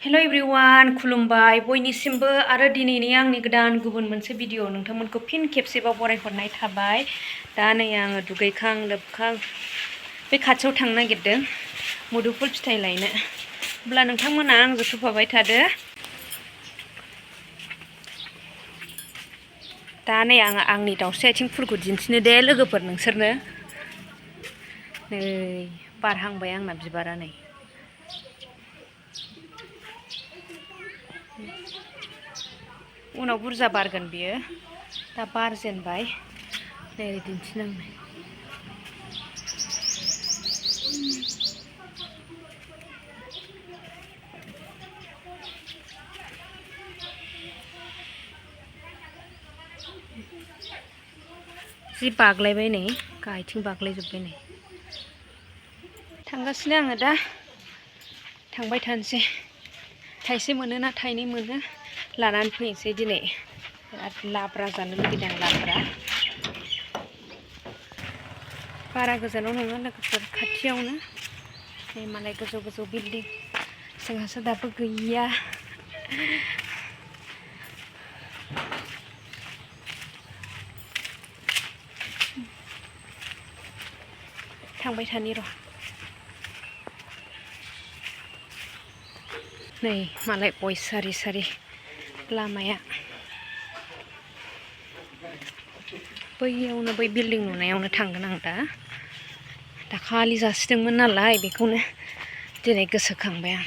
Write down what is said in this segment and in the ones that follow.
Hello everyone खुलुमबाय बयनिसिमबो आरो दिनैनि आंनि गोदान गुबुन मोनसे भिडिअ नोंथांमोनखौ फिन खेबसेबाव बरायहरनाय थाबाय। दा नै आङो दुगैखां लोबखां बे खाथियाव थांनो नागिरदों मुदुफुल फिथाइ लायनो। अब्ला नोंथांमोना आंजों फैफाबाय थादो। दा नै आङो आंनि दाउस्रि आथिं फुलखौ दिन्थिनो दे लोगोफोर नोंसोरनो। नै बारहांबाय आंना बिबारा नै। उनाव बुरजा बारगोन बियो, दा बारजेनबाय। नै दिन्थिनांबाय। जि बाग्लायबाय नै, गायथिं बाग्लायजोब्बाय नै। थांगासिनो आङो दा, थांबाय थानोसै। थाइसे मोनो ना थाइनै मोनो लानानै फैनोसै दिनै। बिराद लाब्रा जानो लुगैदों लाब्रा। बारा गोजानाव नङा लोगोफोर, खाथियावनो। नै मालाय गोजौ गोजौ बिल्डिं, जोंहासो दाबो गैया। थांबाय थानि र'। नै मालाय गय सारि सारि लामाया। बैयावनो बै बिल्डिं नुनायावनो थांगोन आं दा। दाखालि जासिदोंमोन नालाय बेखौनो दिनै गोसोखांबाय आं।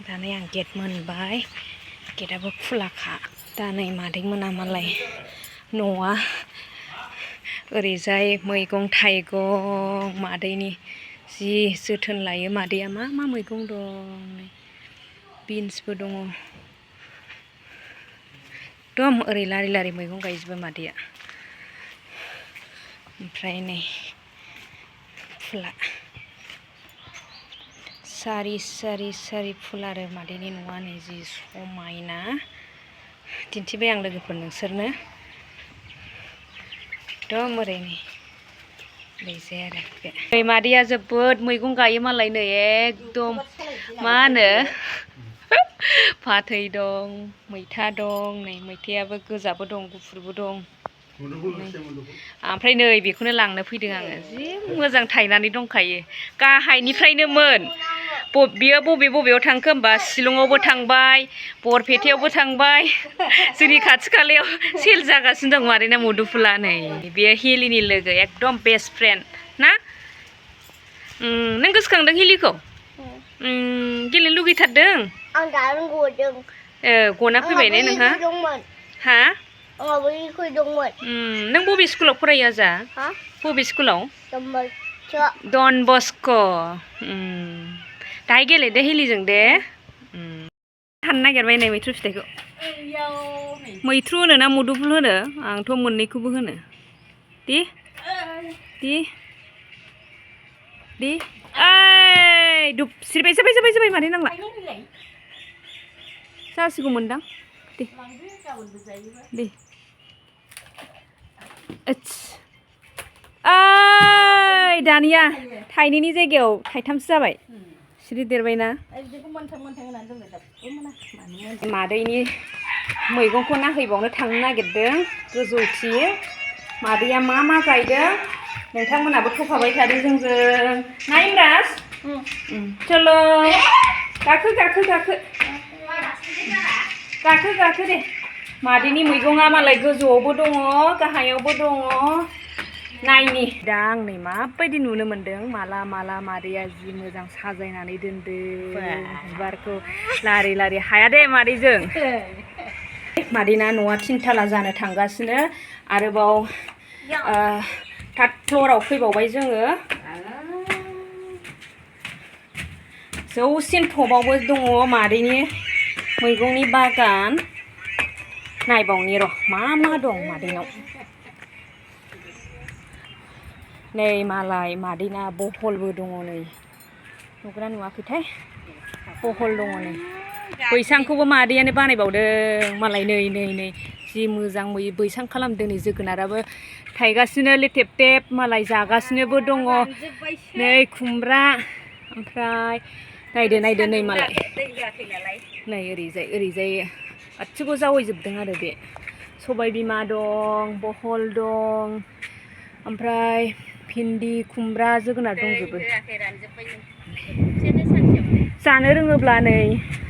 दा नै आं गेट मोनबाय, गेटआबो खुलाखा। दा नै मादैमोना मालाय न'आ ओरैजाय मैगं थाइगं मादैनि जि जोथोन लायो मादैया। मा मा मैगं दं, बिन्सबो दङ। एकदम ओरै लारि लारि मैगं गायजोबो मादैया। ओमफ्राय नै फुला सारि सारि सारि फुल आरो मादैनि न'आ नै जि समायना। दिन्थिबाय आं लोगोफोर नोंसोरनो। एकदम ओरै नै ओरैजाय आरो बे। नै मादैया जोबोद मैगं गायो मालाय नै एकदम मा होनो फाथै दं, मैथा दं। नै मैथायाबो गोजाबो दं गुफुरबो दं। ओमफ्राय नै बेखौनो लांनो फैदों आङो, जि मोजां थायनानै दंखायो। गाहायनिफ्रायनोमोन। बियो बबे बबेयाव थांखो होमबा शिलंआवबो थांबाय, बरपेटायावबो थांबाय। जोंनि खाथि खालायाव सेल जागासिनो दं मादैना मुदुफुला नै। बेयो हिलिनि लोगो, एकदम बेस्ट फ्रेन्ड ना। नों गोसोखांदों हिलिखौ? गेलेनो लुगैथारदों? आं दानो गदों। गना फैबाय ने नोंहा? हा? नों बबे स्कुलाव फरायो आजा? बबे स्कुलाव? Don Bosco'. दाहाय गेलेदो हिलिजों दे। हाननो नागिरबाय नै मैथ्रु फिथाइखौ। मैथ्रु होनो ना मुदुफुल होनो? आंथ' मोननैखौबो होनो। दे ओइ दुब सिरिबाय, जाबाय मादै नांला। जासिगौ मोनदां। दे ओइ दानिया थाइनैनि जायगायाव थाइथामसो जाबाय। सिरि देरबायना। मादैनि मैगंखौ नायहैबावनो थांनो नागिरदों गोजौथि। मादैया मा मा गायदों नोंथांमोनाबो फैफाबाय थादों जोंजों। ना इमराज? चलो गाखो दे। मादैनि मैगङा मालाय गोजौआवबो दङ गाहायावबो दङ। नायनि दा आं नै माबायदि नुनो मोनदों। माला मादैया जि मोजां साजायनानै दोनदों बिबारखौ लारि लारि। हाया दे मादैजों। मादैना न'आ 3 थाला जानो थांगासिनो। आरोबाव थार्ड फ्ल'राव फैबावबाय जोङो। जौसिन टपआवबो दङ मादैनि मैगंनि बागान। नायबावनि र' मा दं मादैनाव। नै मालाय मादैना बहलबो दङ नै। नुगोना नुवाखैथाय? बहल दङ नै। बैसांखौबो मादैयानो बानायबावदों मालाय नै जि मोजां बैसां खालामदों नै जोगोनाराबो थायगासिनो लेथेब थेब मालाय जागासिनोबो दङ नै खुमब्रा ओमफ्राय नायदो नै मालाय नै ओरैजाय गासिबो जावैजोबदों आरो बे सबाय बिमा दं बहल दं ओमफ्राय भिन्दि खुमब्रा जोगोनार दंजोबो जानो रोङोब्ला नै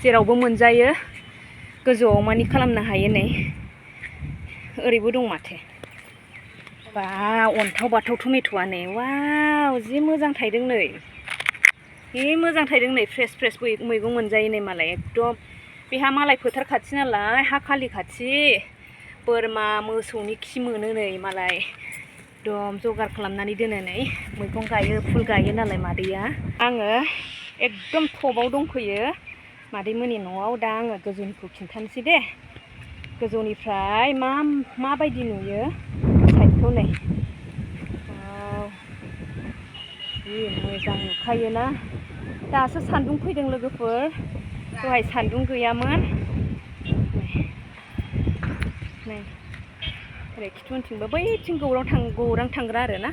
जेरावबो मोनजायो गोजौआव मानि खालामनो हायो नै ओरैबो दं माथो बा अन्थाव बाथाव टमेट'आ नै वाव जि मोजां थायदों नै फ्रेस मैगं मोनजायो नै मालाय एकदम बेहा मालाय फोथार खाथि नालाय हा खालि खाथि बोरमा मोसौनि खि मोनो नै मालाय एकदम जगार खालामनानै दोनो नै मैगं गायो फुल गायो नालाय मादैया आङो एकदम टपआव दंफैयो मादैमोननि न'आव दा आङो गोजौनिखौ खिन्थानोसै दे गोजौनिफ्राय माबायदि नुयो साइडखौ नै जि मोजां नुखायोना दासो सान्दुं फैदों लोगोफोर दहाय सान्दुं गैयामोन नै ओरै खिथुउनथिंबो बैथिं गौरां थांग्रा आरो ना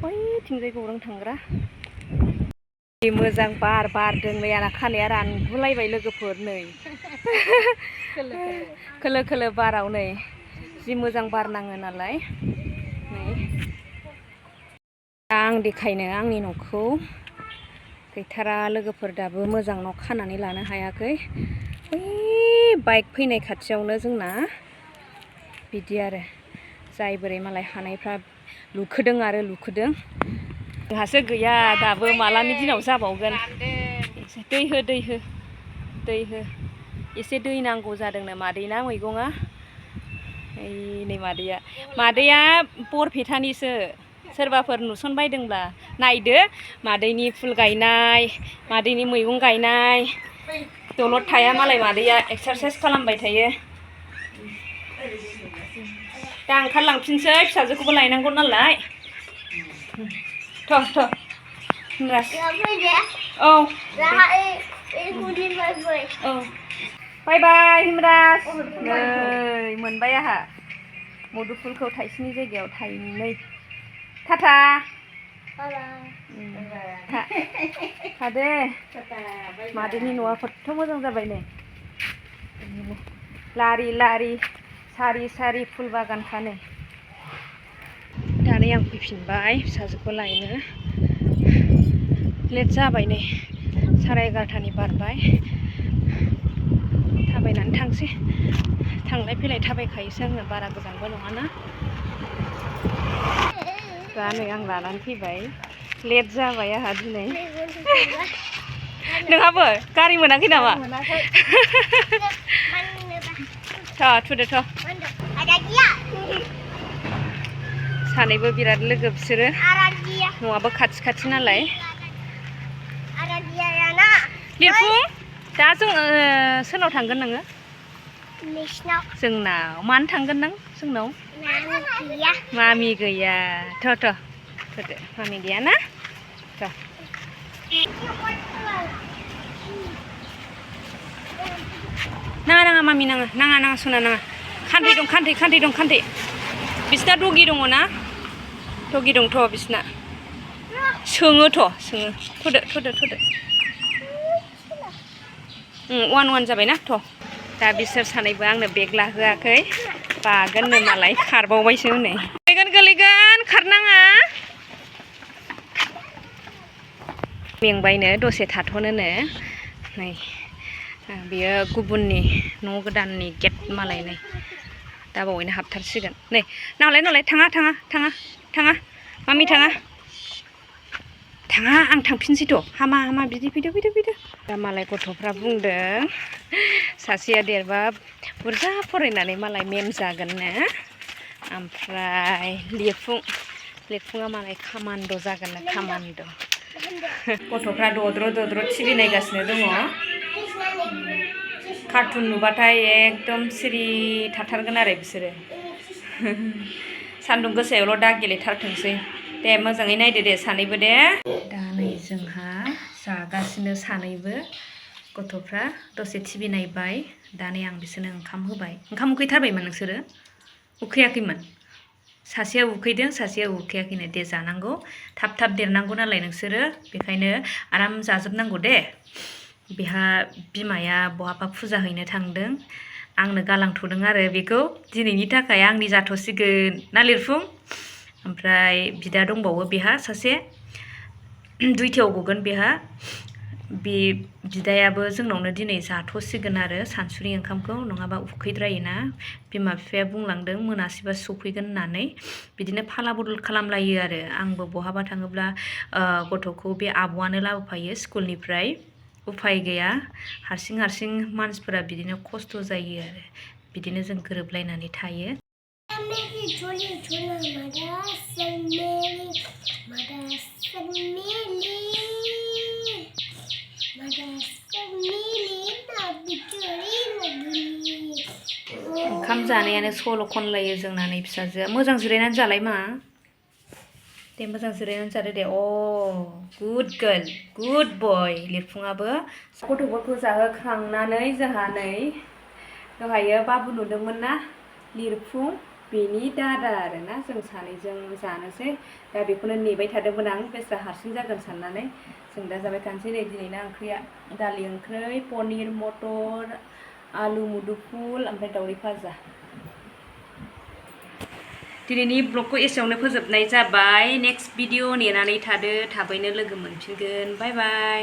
बैथिंजाय गौरां थांग्रा जि मोजां बार बारदों नै आंना खानाया रानगुलायबाय लोगोफोर नै खोलो बाराव नै जि मोजां बार नाङो नालाय नै आं देखायनो आंनि न'खौ गैथारा लोगोफोर दाबो मोजां न' खानानै लानो हायाखै बै बाइक फैनाय खाथियावनो जोंना बिदि आरो जाय बोरै मालाय हानायफ्रा लुखोदों जोंहासो गैया दाबो मालानि दिनाव जाबावगोन दै हो एसे दै नांगौ जादोंनो मादैना मैगङा नै मादैया बरपेटानिसो सोरबाफोर नुसनबायदोंब्ला नायदो मादैनि फुल गायनाय मादैनि मैगं गायनाय दलद थाया मालाय मादैया एक्सारसाइस खालामबाय थायो दा ओंखारलांफिनसै फिसाजोखौबो लायनांगौ नालाय थ' औ बाय बाय हिमराज नै मोनबाय आंहा मुदुफुलखौ थाइसेनि जायगायाव थाइनै टाटा थादे मादैनि न'आ खथ्थ' मोजां जाबाय नै लारि सारि फुल बागानखा नै दानै आं फैफिनबाय फिसाजोखौ लायनो लेट जाबाय नै 11:30 बारबाय थाबायनानै थांसै थांलाय फैलाय थाबायखायोसो आङो बारा गोजानबो नङाना दा नै आं लानानै फैबाय लेट जाबाय आंहा दिनै नोंहाबो गारि मोनाखै नामा थुदो सानैबो बिराद लोगो बिसोरो न'आबो खाथि नालाय लिरफुं दा जों सोरनाव थांगोन नोङो जोंनाव मानो थांगोन नों जोंनाव मामि गैया थुदो मामि गैया ना नाङा मामि नाङा सना नाङा खान्थै दं बिसिना दगि दङ ना दगि दंथ' बिसिना सोङो थुदो 1 जाबायना थ' दा बिसोर सानैबो आंनो बेग लाहोआखै बागोननो मालाय खारबावबायसो हनै गोलैगोन खारनाङा मेंबायनो दसे थाथ'नोनो नै बियो गुबुननि न' गोदाननि गेट मालाय नै दा बावैनो हाबथारसिगोन नै नालाय थाङा मामि थाङा आं थांफिनसैथ' हामा बिदि फैदो दा मालाय गथ'फ्रा बुंदों सासेया देरबा बुरजा फरायनानै मालाय मेम जागोननो ओमफ्राय लिरफुङा मालाय कामान्ड' जागोननो कामान्ड' गथ'फ्रा दद्र' टिभि नायगासिनो दङ कार्टुन नुबाथाय एकदम सिरि थाथारगोन आरो बिसोरो सान्दुं गोसायावल' दा गेलेथारथोंसै दे मोजाङै नायदो दे सानैबो दे दा नै जोंहा जागासिनो सानैबो गथ'फ्रा दसे टिभि नायबाय दा नै आं बिसोरनो ओंखाम होबाय ओंखाम उखैथारबायमोन नोंसोरो उखैयाखैमोन सासेया उखैदों सासेया उखैयाखैनो दे जानांगौ थाब थाब देरनांगौ नालाय नोंसोरो बेखायनो आराम जाजोबनांगौ दे बेहा बिमाया बहाबा फुजा हैनो थांदों आंनो गालांथ'दों आरो बेखौ दिनैनि थाखाय आंनि जाथ'सिगोन ना लिरफुं ओमफ्राय बिदा दंबावो बेहा सासे 2टायाव गगोन बेहा बे बिदायाबो जोंनावनो दिनै जाथ'सिगोन आरो सानसुनि ओंखामखौ नङाबा उखैद्रायोना बिमा बिफाया बुंलांदों मोनासिबा सफैगोन होननानै बिदिनो फाला बदल खालामलायो आरो आंबो बहाबा थाङोब्ला गथ'खौ बे आब'आनो लाबोफायो स्कुलनिफ्राय उफाय गैया हारसिं हारसिं मानसिफोरा बिदिनो खस्थ' जायो आरो बिदिनो जों गोरोबलायनानै थायो ओंखाम जानायानो सल' खनलायो जोंना नै फिसाजोआ मोजां जिरायनानै जालाय मा दे मोजां जिरायनानै जादो दे गुड गार्ल गुड बय लिरफुङाबो गथ'फोरखौ जाहोखांनानै जोंहा नै दहायो बाबु नुदोंमोन ना लिरफुं बेनि दादा आरोना जों सानैजों जानोसै दा बेखौनो नेबाय थादोंमोन आं बेस्रा हारसिं जागोन साननानै जों दा जाबाय थानोसै नै दिनैना ओंख्रिया दालि ओंख्रै पनिर मटर आलु मुदुफुल ओमफ्राय दावदै भाजा दिनैनि ब्लगखौ एसेयावनो फोजोबनाय जाबाय नेक्स्ट भिडिअ नेनानै थादो थाबैनो लोगो मोनफिनगोन बाय बाय